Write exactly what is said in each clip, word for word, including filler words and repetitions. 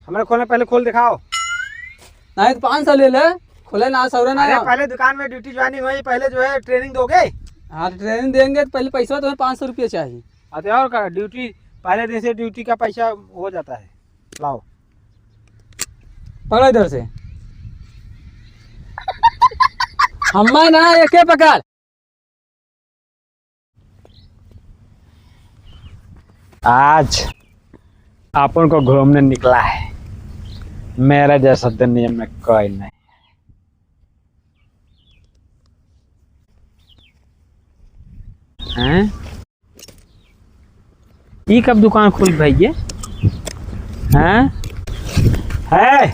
हमारे खोलने पहले खोल दिखाओ। नहीं तो पाँच सौ ले ले, खोले ना सौरे ना। अरे पहले दुकान में ड्यूटी ज्वाइनिंग हुई, पहले जो है ट्रेनिंग दोगे? हाँ, ट्रेनिंग देंगे तो पहले पैसा तुम्हें पाँच सौ रुपये चाहिए। अच्छा, और का ड्यूटी, पहले दिन से ड्यूटी का पैसा हो जाता है। लाओ। पकड़ो इधर से। हम्मा ना, एके पकड़। आज अपन को घूमने निकला है, मेरा जैसा दुनिया में कोई नहीं। हैं? ई कब दुकान खुल भाई ये? हैं? है?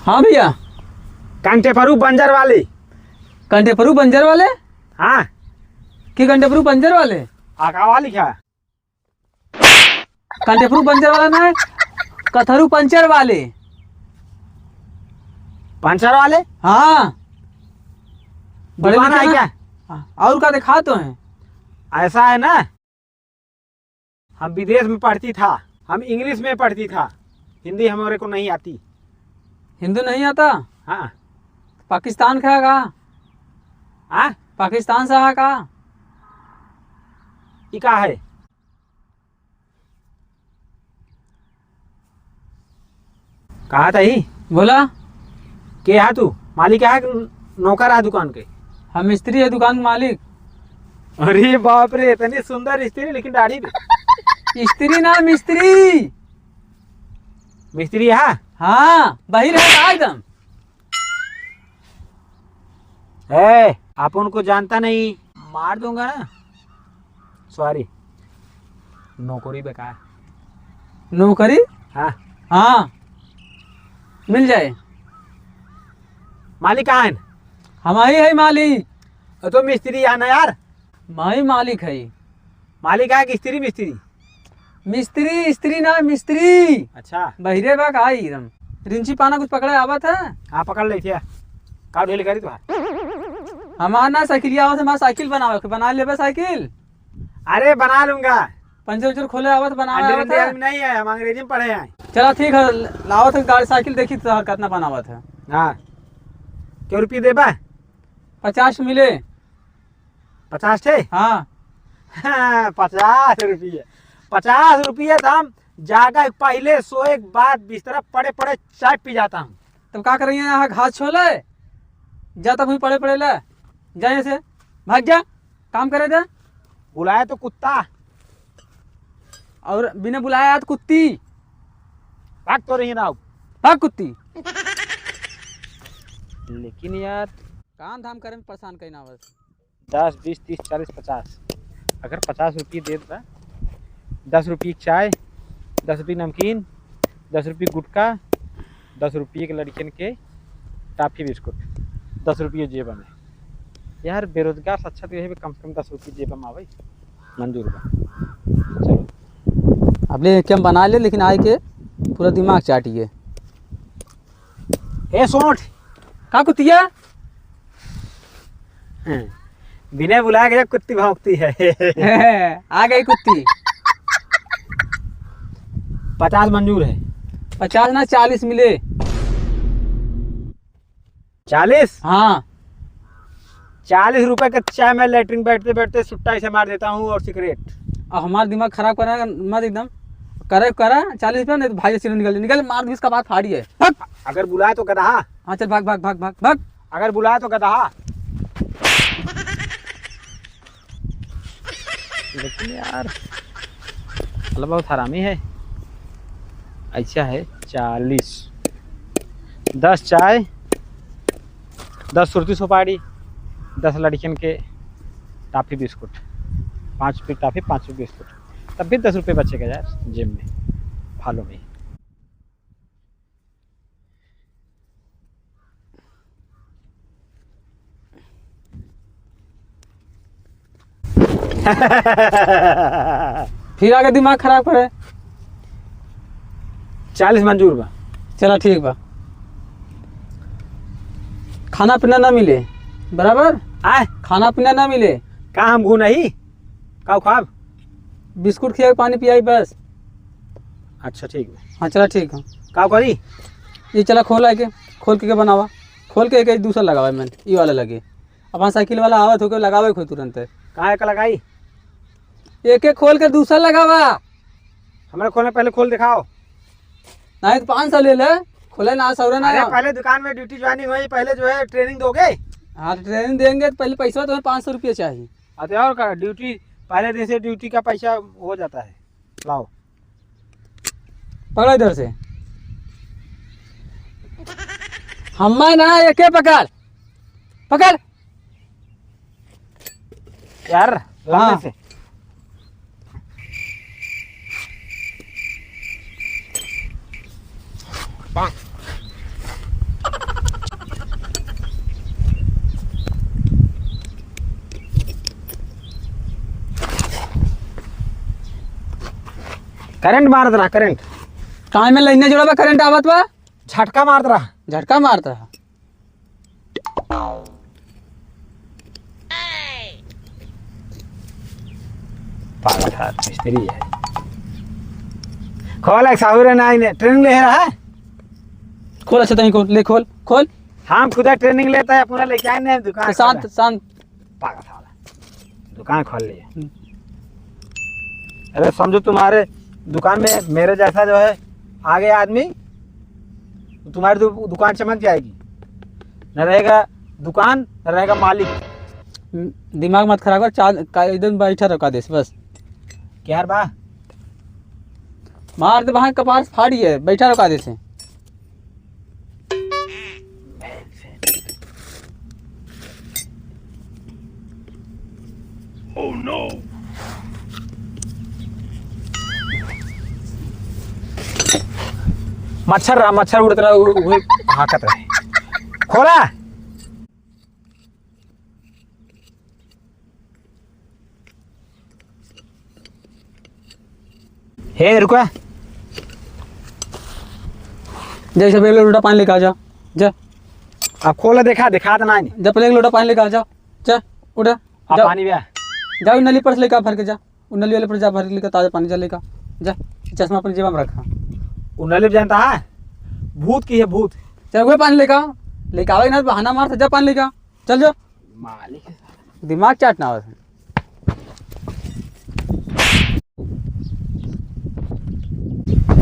हाँ भैया। कंटेपरू बंजर वाले। कंटेपरू बंजर वाले? हाँ। की कंटेपरू बंजर वाले? आका वाली क्या? कंटेपरू बंजर वाला ना, कथरू पंचर वाले। पंचर वाले? हाँ। बड़े दुकान लिखे है ना? क्या? हाँ, और का दिखा तो है। ऐसा है ना, हम विदेश में पढ़ती था, हम इंग्लिश में पढ़ती था, हिंदी हमारे को नहीं आती। हिंदी नहीं आता? हाँ। पाकिस्तान का है का? हाँ? पाकिस्तान से है का? ई का है? कहा था ही? बोला। के हा तू? मालिक हा कि नौकर हा दुकान के? हम मिस्त्री है दुकान के मालिक। अरे बाप रे, इतनी सुंदर स्त्री लेकिन दाढ़ी भी। स्त्री ना, मिस्त्री। मिस्त्री हा? हाँ, बहिर है का एकदम। ए, आप उनको जानता नहीं, मार दूंगा ना। सॉरी, नौकरी बेकार। नौकरी? हाँ। हाँ, मिल जाए। मालिक कहाँ है? हम ही है मालिक। अ, तो मिस्त्री है ना यार? मैं ही मालिक है। मालिक है कि स्त्री मिस्त्री? मिस्त्री, स्त्री ना, मिस्त्री। अच्छा। बहिरे बा का एकदम। रिंची पाना कुछ पकड़े आवत है? हाँ, पकड़ ले, क्या? का ढील करी तो? हमार ना साइकिल आवत है, हमार साइकिल बनावे के, बना लेबे साइकिल? अरे, बना लूंगा। पंचर उंचर खोले आवत, बनावे अंडर आवत इंडिया है? में नहीं है, हम अंग्रेजी में पढ़े हैं। चला ठीक है, लावत है गाड़ी साइकिल, देखी तो कितना बनावत है। हाँ। क्या रुपये देबा? पचास मिले। पचास थे? हाँ। हाँ, पचास रुपये। पचास रुपये तो हम जाके पहले सोए के बाद बिस्तरा पड़े पड़े चाय पी जाता हूँ। तब का करिए यहाँ घास छोले? जा तब हुई पड़े पड़े ले। जा यहाँ से। भाग जा। काम करे दे। बुलाया तो कुत्ता। और बिना बुलाया तो कुत्ती। भाग तो रही ना। भाग कुत्ती। लेकिन यार। काम धाम करे में परेशान कहीं ना बस। दस, बीस, तीस, चालीस, पचास। अगर पचास रुपये देत बा, दस रुपये की चाय, दस रुपये नमकीन, दस रुपये गुटखा, दस रुपये के लड़कियन के टाफी बिस्कुट, दस रुपये जेब में। यार, बेरोजगार से अच्छा तो यही बा, कम से कम दस रुपये जेब में आवे, मंजूर बा। चलो। अब ले के हम बना ले, लेकिन आए के पूरा दिमाग चाटिए। ए सोंठ। का कुतिया? बिना बुलाए के कुत्ती भौंकती है। आ गई कुत्ती। पचास मंजूर है। पचास ना, चालीस मिले। चालीस? हाँ। चालीस रुपए का चाय मैं लेटरिन बैठते बैठते सुट्टा ऐसे मार देता हूँ और सिगरेट। अब हमारा दिमाग खराब करा मत एकदम। करे करा चालीस रुपया, नहीं तो भाई से निकल, निकल, मार दूँ इसका बात फाड़ी है। भाग। अगर बुलाए तो गधा। हाँ, चल भाग, भाग, भाग, भाग, भाग। अगर बुलाए तो गधा। लेकिन यार, साला बहुत हरामी है। ऐसा है, चालीस, दस चाय, दस सुरती सुपारी, दस लड़कियन के टाफी बिस्कुट, पाँच रुपये टाफी, पाँच रुपये बिस्कुट, तब भी दस रुपये बचेगा यार जेब में, फालतू में। फिर आगे दिमाग खराब करे। चालीस मंजूर बा। चला ठीक बा। खाना पीना ना मिले, बराबर? आय? खाना पीना ना मिले। का हम घू नहीं? का खाब? बिस्कुट खियाई, पानी पियाई बस। अच्छा, ठीक बा। हाँ, चला, ठीक है। का करी? ये चला खोला के, खोल के, के बनावा, खोल के एक, एक दूसरा लगावा, मैं ई वाला लगे। अपन साइकिल वाला आवत होके लगावे को तुरंत। कहाँ एक लगाई? एक एक खोल के दूसरा लगावा। हमारे खोले, पहले खोल दिखाओ। नहीं तो पाँच सौ ले ले, खोले ना, सौरे ना। अरे, पहले दुकान में ड्यूटी ज्वाइनिंग हुई, पहले जो है ट्रेनिंग दोगे? हाँ, तो ट्रेनिंग देंगे तो पहले पैसा तुम्हें पाँच सौ रुपये चाहिए। अरे, और का, ड्यूटी, पहले दिन से ड्यूटी का पैसा हो जाता है। लाओ। पकड़ इधर से। हम्मा ना, एके पकड़। पकड़। यार, हाँ। लंबे से। करंट मारत रहा, करंट। काहे में लाइन जोड़ा बा, करंट आवत बा? झटका मारत रहा। झटका मारत रहा। पागल है, मिस्त्री है। खोल, एक साहू रे, ना इन्हें ट्रेनिंग ले रहा है। खोल, अच्छा, तहीं खोल, ले, खोल, खोल। हम खुदा ट्रेनिंग लेता है, अपना लेके आए नहीं दुकान तो शांत, खोला। शांत। पागल साला, दुकान खोल लिए। हम्म। अरे समझो, तुम्हारे दुकान में मेरे जैसा जो है आ गया आदमी, तो तुम्हारी दु-, दुकान चमक जाएगी। न रहेगा दुकान, न रहेगा मालिक। हम्म, दिमाग मत खराब कर, चार का एकदम बैठा रहो कायदे से बस। क्या रे बा? मार दे वहाँ कपार फाड़ी है, बैठा रहो कायदे से। Oh no! मच्छर रहा, मच्छर उड़त रहा, उ-, उहे हाकत रहे। खोला। हे, रुका। जैसे पहले लोटा पानी लेके आ जा। जा। अब खोला, देखा, देखा तो नहीं। जा, पहले एक लोटा पानी लेके आ जा। जा, उठा। आ, जा। पानी बा। जा, उ नली पर से लेके आ, भर के जा। उ नली वाले पर जा, भर के लेके ताजा पानी जा लेके आ। जा, चश्मा अपने जेब में रखा। उ नली जानता है? भूत की है, भूत। चल, वही पानी लेके आ। लेके आवे ना, बहाना मार, जा पानी लेके आ। चल, जा। मालिक। दिमाग चाट ना आवत है।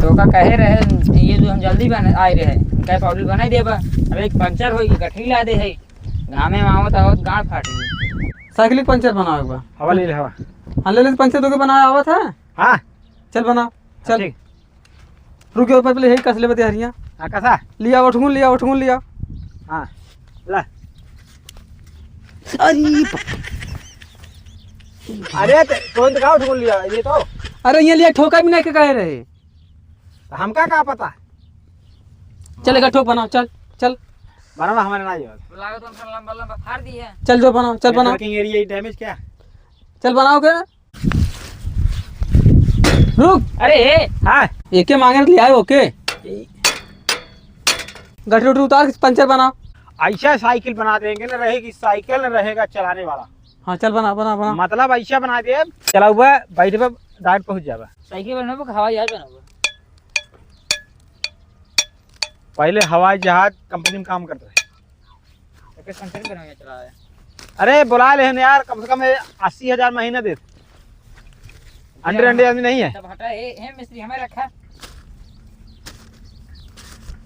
तो का कहे रहे, ये जो हम जल्दी बन-, आए रहे, कहे पाउडर बनाई देबा, अब एक पंचर होई, गठरी ला दे है, घामे में आवत आवत गांड फाट गई। साइकिल के पंचर बनावे के बा। हवा ले ले, हवा। हाँ, ले ले, पंचर तो के बनावे आवत है। हाँ। चल बनाओ, चल। ठीक। रुक जाओ, पहले यही कस लेबे देहरिया। हाँ, कसा? लिया, उठगुन लिया, उठगुन लिया। हाँ, ला। अरे प- अरे, ते, कौन दिखाओ, उठगुन लिया, ये तो। अरे, ये लिया, ठोका भी नहीं के कहे रहे। तो हमका का पता? चल, एक ठोक बनाओ, चल, चल। बनाना हमारे ना ये। लागत उनका लंबा लंबा फाड़ दिए। चल, जो बनाओ, चल, बनाओ। नेटवर्किंग एरिया डैमेज क्या? चल, बनाओ के। रुक। अरे, ए। हाँ। एके मांगे ले आए, ओके। गठरी उठरी उतार के पंचर बना। ऐसा साइकिल बना देंगे, न रहेगी साइकिल, न रहेगा चलाने वाला। हाँ, चल बना, बना, बना। मतलब ऐसा बना दे, चलाउबा, बैठबा, डायरेक्ट पहुँच जाबा। साइकिल बनाबो कि हवाई जहाज बनाबो? पहले हवाई जहाज कंपनी में काम करता है। एकर संचलन बनावे चला है। अरे, बुला ले हन यार, कम से कम ये अस्सी हजार महीना दे। अंडे, अंडे आदमी नहीं है। तब हटा, ए, ए मिस्त्री, हमें रखा।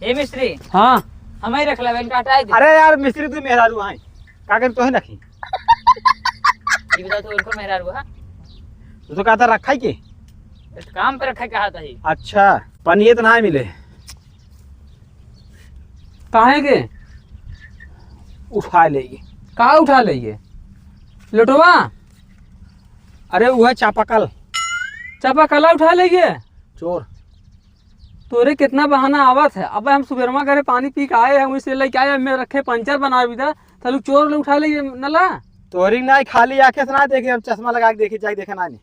ए मिस्त्री। हाँ। हमें रख ले, इनका हटाए दे। अरे यार, मिस्त्री तू मेहरारू है, का करी तोहे रखी? ये बता, तू इनको मेहरारू है? तू तो कहता रखा ही के? इस काम पे रखा कहा था ही। अच्छा, पनिये तो ना मिले। काहे के? उठा लेइए। का उठा लेइए? लोटवा? अरे, उहे चापाकल। चापाकला उठा लेइए? चोर। तोरे कितना बहाना आवत है। अब हम सुबेरवा घरे पानी पी के आए हैं, वहीं से लेके आए, मैं रखे पंचर बनावे दा, तलू चोर ले उठा लेइए नला। तोरी नाई, खाली आंखें से ना देखे, हम चश्मा लगा के देखे, जाके देखे ना नहीं।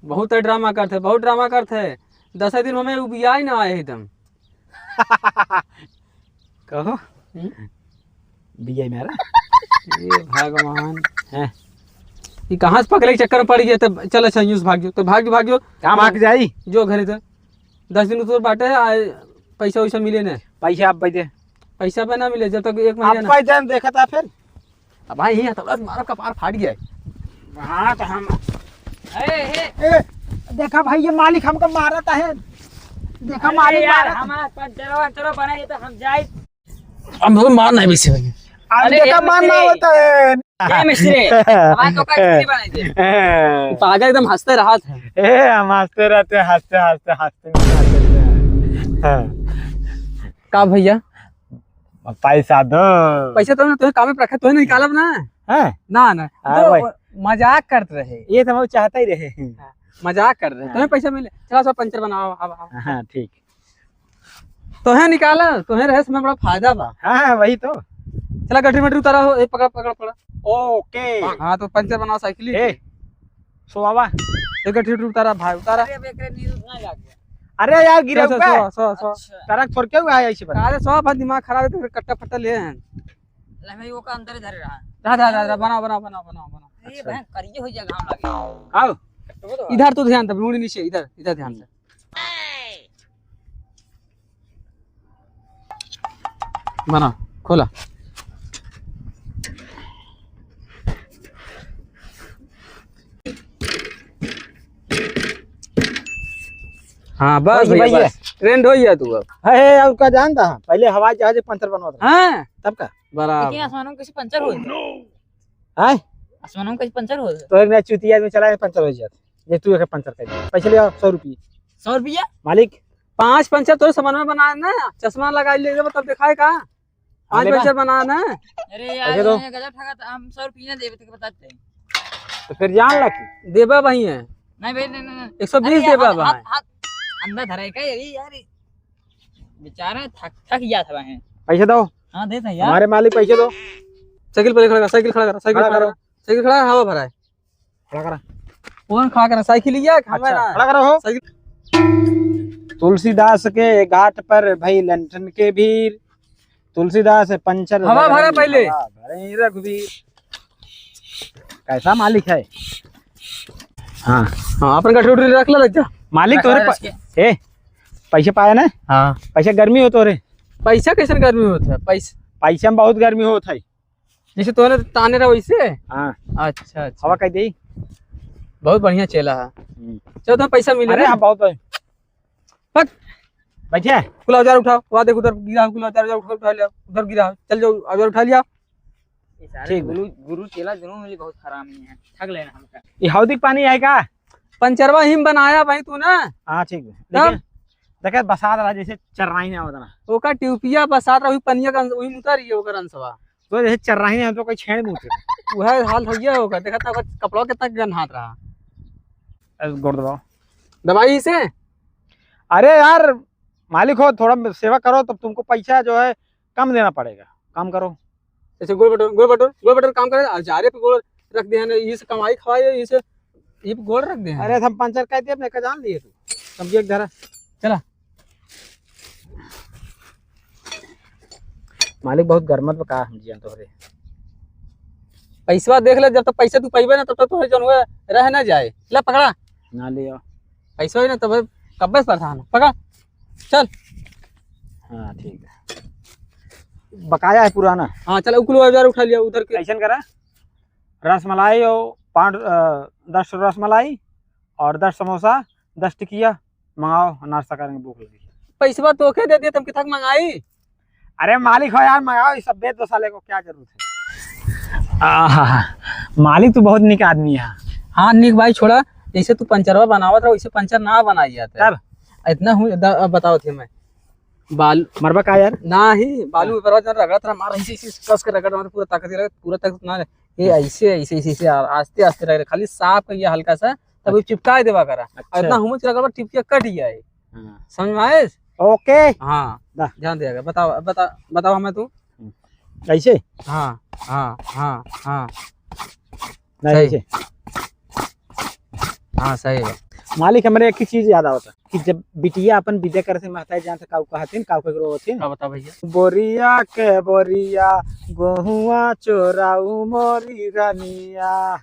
बहुत ड्रामा करते, बहुत ड्रामा करते। दस दिन में उबियाई ना आए एकदम। कहो। हम्म? बियाई मारा। ये भगवान। हैं? ये कहाँ से पकड़े के चक्कर में पड़ गया? तब चल, अच्छा, यूं से भाग जो, तो भाग जो, भाग जो। कहाँ भाग जाई? जो घरे तो। दस दिन तो बाटे, आ, पैसा वैसा मिले ना। पैसा आप दे। पैसा पे ना मिले जब तक एक महीना आप ना। पैसा देखा था फिर। अब भाई, ये तो बस मारा, कपार फाट गया है। हाँ, तो हम ए, ए, ए, देखा भाई, ये मालिक हमको मारत है। देखा, अरे मालिक यार, मारत। हमारा पंचरवा, पंचरवा बना, ये तो हम जाए। हम लोग मार नहीं बेचे भाई। अब अरे देखा, यार, मार ना मिस्त्री। होता है। ए, मिस्त्री, हमारे तो का मिस्त्री बनाई दे। ए। पागल एकदम हंसते रहत है। ए, हम हंसते रहते, हंसते, हंसते, हंसते, हंसते। हाँ। का भैया? पैसा दो। पैसा तो ना, तोहे कामे पर रखे, तोहे निकालब ना। हैं? ना, ना। हाँ, तो भाई। मजाक करत रहे। ये तो हम चाहता ही रहे। हाँ, मजाक कर रहे। हाँ। तोहे पैसा मिले। चला, सब पंचर बनाओ, अब, अब। हाँ, ठीक। तोहे निकाला, तोहे रहे से हमें बड़ा फायदा बा। हाँ, हाँ, वही तो। चला, गठरी मटरी उतारा हो। ए, पकड़ा, पकड़ा, पकड़ा। ओके। हाँ, तो पंचर बनाओ साइकिल ही। ए, सोआवा। ए, गठरी उठरी उतारा भाई, उतारा। अरे, अब एकरे नील ना लाग गया। अरे यार, गिरे सो, हुआ है। सो, सो, सो। अच्छा। तारा थोड़ के हुआ है ऐसे बता। अरे, सो अपन दिमाग खराब है, तो फिर कट्टा फट्टा ले हैं। ले भाई, वो का अंदर ही धरे रहा। रहा, रहा, रहा, रहा, बनाओ, बनाओ, बनाओ, बनाओ, बनाओ। अरे अच्छा। भाई, करिए हो गया, घाम लगे। आओ। कट्टो तो इधर तो ध्यान दे, मुड़ी नीचे, इधर, इधर ध्यान दे। बना, खोला। हाँ, बस भैया, भैया। बस। ट्रेंड हो गया तू अब। है, है, और का जानता है? पहले हवाई जहाज पंचर बनवा था। हाँ। तब का? बराबर। लेकिन आसमानों में कैसे पंचर होता है? हैं? आसमानों में कैसे पंचर होता है? तो एक नया चुतिया में चला है, पंचर हो जाता। ये तू एक पंचर कर दे। पैसे ले आओ, सौ रुपये। सौ रुपया? मालिक। पाँच पंचर तोरे सामान में बनाए ना, चश्मा लगा ले, तब दिखाए का? पाँच अरे बा- पैसा बना ना। अरे यार, पैसे दो। ये गजब ठगा था, हम सौ रुपया देवे थे, बताते हैं। तो फिर जान ला की? देबा भाई है। नहीं भाई, नहीं, नहीं, नहीं। एक सौ बीस अरे देबा हाथ, भाई। हाथ, हाथ अंदर धरा है क्या? अरे यार, बेचारा थक, थक गया था भाई। पैसे दो। हाँ, देते हैं यार। हमारे मालिक पैसे दो। साइकिल पर खड़ा कर, साइकिल खड़ा कर, साइकिल खड़ा खड़ा करो। कर। साइकिल खड़ा, हवा भरा है। खड़ा करा। कौन खड़ा करा? साइकिल लिया कि अच्छा, हमारा? खड़ा करा हो। साइकिल। तुलसीदास के घाट पर भई लंठन के भीड़, तुलसीदास पंचर हवा भरा पहले। हवा भरे रघुवीर। कैसा मालिक है? हाँ। हाँ, अपन गठरी उठरी रख ले, लग जा। मालिक रख तोरे ले, प-, रख के। ए, पैसे पाया ना? हाँ। पैसा गर्मी हो तोरे? पैसा कैसन गर्मी होत है? पैसा पैसा में बहुत गर्मी होत है। जैसे तोहने ताने रहा वैसे? हाँ। अच्छा, अच्छा। हवा कह दे। बहुत बढ़िया चेला है। हम्म। चलो, तुम्हें पैसा मिले अरे ना? हाँ, बहुत है। हट। बैठे। कुल औजार उठाओ, वहाँ देख, उधर गिरा, कुल औजार, औजार उठा, उठा लिया, उधर गिरा, चल जाओ, औजार उठा लिया। ये सारे ठीक बा। गुरु, गुरु चेला दोनों में बहुत हरामी हैं, ठग लेना हमका। ये हौदी के पानी है का? पंचरवा ही में बनाया भाई तू ना। हाँ, ठीक है। तब? देखिए, देखिए, बसात रहा जैसे चर्राई में आवत ना। ओकर ट्यूबिया बसात रहा, वही पनिया का अंश, वही में उतर रही है ओकर अंशवा। तो जैसे चर्राही है, तो कोई छेड़ में उतर। वह हाल हो गया होगा, देखा था ओकर कपड़वा कितना गन्हात रहा। अब गोड़ दबाओ। दबाई इसे। अरे यार, मालिक हो, थोड़ा सेवा करो, तब तुमको पैसा जो है, कम देना पड़ेगा। काम करो। ऐसे गोड़ बटोर, गोड़ बटोर, गोड़ बटोर काम करे, और जा रे पे गोड़ रख दे हैं, इसे कमाई खवाई, इसे ये गोड़ रख दे हैं। अरे, हम पंचर कह दिए, अपने का जान लिए तू। अब ये धरा। चला। मालिक बहुत गरमत बा का, हम जियन तोहरे। पैसवा देख ले, जब तक पैसा तू पइबे ना, तब तक तोहरे जौन हुए रह ना जाए। ले पकड़ा। ना लियो। पैसा ही ना, तब कब्बे से परेशान है। पकड़। चल। हाँ, ठीक है। बकाया है पुराना। हाँ, चल, उ कुल औजार उठा लिया उधर के। ऐसन करा, रसमलाई और पाँच, अ, दस रसमलाई और दस समोसा, दस टिकिया मंगाओ, नाश्ता करेंगे, भूख लगी। पैसवा तोके दे दिए, तुम कितना मंगाई? अरे मालिक हो यार, मंगाओ, ये सब बेच दो साले को, क्या जरूरत है? आहा, मालिक तो बहुत निक आदमी है। हाँ, निक भाई, छोड़ा, जैसे तू पंचरवा बनावत रहो, वैसे पंचर ना बनाई जाता है। तब? इतना हूँ, द-, अब बताओ थे मैं। बाल-, मरबा का यार? ना ही, बालू हाँ। ऊपर जन रगड़त रहा, मार, ऐसे, ऐसे कस के रगड़, मार, पूरा ताकत के रगड़, पूरा ताकत ना, ये ऐसे, ऐसे, ऐसे, ऐसे, आ-, आस्ते, आस्ते रगड़, खाली साफ करिए हल्का सा, तब वो अच्छा। चिपकाए देवा करा। अच्छा। और इतना हुमच रगड़, टिपकिया कट जाए। हाँ। समझ में आए? ओके। हाँ, दा। ध्यान दिया कर। बताओ, बता-, बताओ हमें तू। हम्म। कैसे? हाँ, हाँ, हाँ, हाँ। नहीं, सही। ऐसे। हाँ, सही है। मालिक, हमरे एक ही चीज याद आवता कि जब बिटिया अपन विदा करे से महतारी जानत काऊ कहथिन, काऊ के रोवथिन। का बता भैया? बोरिया के बोरिया, गोहुआ चोराऊ मोरी रनिया।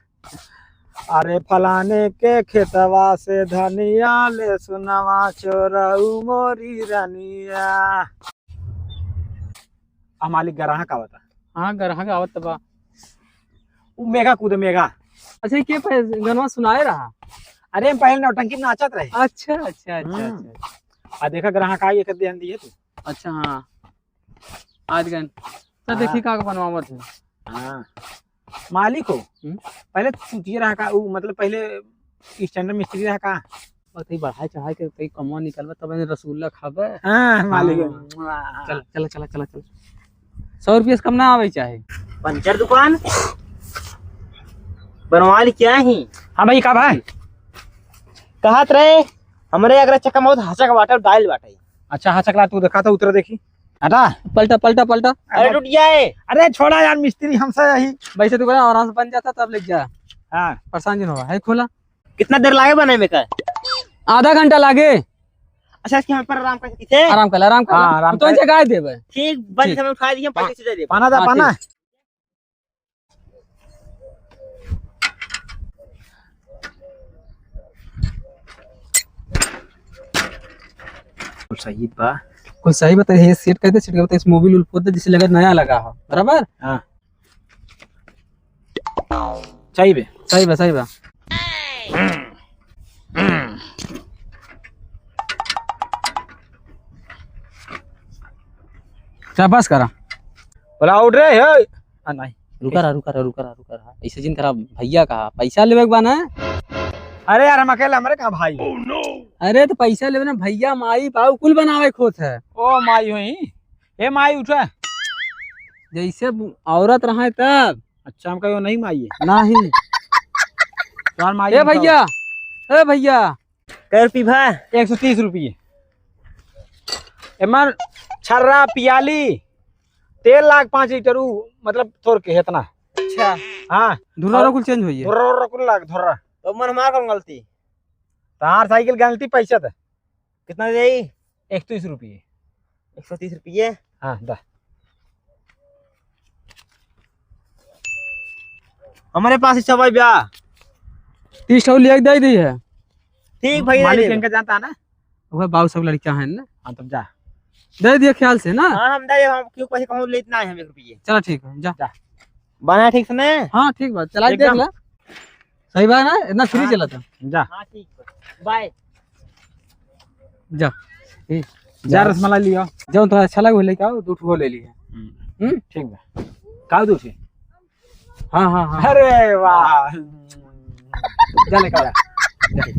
अरे फलाने के खेतवा से धनिया, ले सुनवा चोरऊ मोरी रनिया। आ मालिक, ग्राहक आवता। हाँ, ग्राहक आवत बा। उ मेघा कूदे, मेघा। अच्छा, ये के पह-, गनवा सुनाए रहा? अरे, हम पहले नौटंकी में नाचत रहे। अच्छा, अच्छा, अच्छा, हम्म। अच्छा। आ देखा, ग्राहक आई, एक ध्यान दिए तू। अच्छा, हाँ। आज गन। तो हाँ। देखी का बनवावत है। हाँ। मालिक हो, हम्म? पहले सूतिए रहा का, उ, मतलब, पहले स्टैंडर्ड मिस्त्री रहा का? और कहीं बढ़ाई चढ़ाई के कहीं कमवा निकलबा, तब एने रसगुल्ला खाबे। हाँ, मालिक हो। हाँ। चल, चल, चल, चल, चल। सौ रुपये से कम ना आवे चाहे। पंचर दुकान? बनवा ली क्या ही? हाँ भाई, का भाई? कहत रहे, हमरे अगर चक्का में बहुत हचक बाटे, डायल बाटे। अच्छा, हचक ला, तू देखा तो उतर देखी। हटा। पलटा, पलटा, पलटा। अरे, टूट गया है। अरे, छोड़ा यार, मिस्त्री हमसे यही। वैसे तू करा, आराम से बन जाता, तब ले जा। हाँ। परेशान जिन हो, है खोला। कितना देर लागे बने में का? आधा घंटा लागे। अच्छा, इसके हम पर आराम कर सकते हैं? आराम कर, आराम कर। हाँ, आराम तू तो कर। जगह देबे। ठीक, बंद ठीक। समय उठा दिए, हम पैसे दे देबे। पाना दा, हाँ, पाना। ठीक। कुल सही बा। कुल सही बता, ये सेट कर दे, सेट कर दे, इस मोबिल उल पोत दे, जिससे लगे नया लगा हो, बराबर? हाँ। सही बे। सही बा, सही बा। शाबाश करा। बोला, "उठ रे, हे।" आ, नहीं। रुका रहा, रुका रहा, रुका रहा, रुका रहा। ऐसे जिन करा, भैया कहा, पैसा लेवे के बा ना? अरे यार, हम अकेले, हमरे कहाँ भाई? अरे, तो पैसा लेवे ना, भैया, माई, बाऊ, कुल बनावे के होत है। ओ, माई होई। ए, माई, उठा। जैसे बु-, औरत रहे तब। अच्छा, हम कहो, नहीं, माई है। नहीं। तोहार माई ए, उठा। भैया, ए, भैया, कै रुपये भा? एक सौ तीस रुपये। एमन छर्रा, पियाली, तेल लाग पाँच लीटर, उ, मतलब, थोर के, इतना। अच्छा। हाँ। धुर्रा और कुल चेंज होइए। धुर्रा, धुर्रा कुल लाग, धुर्रा। तो मन हमार कौन गलती? तार साइकिल गलती, पैसा दे। कितना दे? एक सौ तीस रुपये। एक सौ तीस रुपये? हाँ, दा। हमरे पास ही सब है ब्या। तीस ठो लिया के दे दी है। ठीक भैया, मालिक दे दो। इनका जानता है ना? वह बाबू सब लड़का है ना? हाँ, तब जा। दे दिया ख्याल से ना? हाँ, हम दे, हम क्यों पैसे कहूँ लेत ना है हम एक रुपये। चला ठीक है, जा। जा। बना ठीक से ना? हाँ, ठीक बा, चला के देख एकदम। ला। सही बा ना? इतना फ्री हाँ। चला था। जा। हाँ, ठीक बा। बाय। जा। ठीक। जा, जा। रसमलाई लिया। जौन तोरा अच्छा लगे, लेके आओ, दू ठो ले लिया। हम्म। हम्म? ठीक बा। का दू ठे? हाँ, हाँ, हाँ। अरे वाह। जा लेके आ। जा।